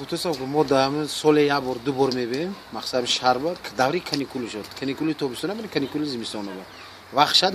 Гуфтасам, мо дар соле як бор, ду бор мебием. Мақсади шаҳрба даври каникули шуд, каникули тобистона, каникули зимистона вақт шад.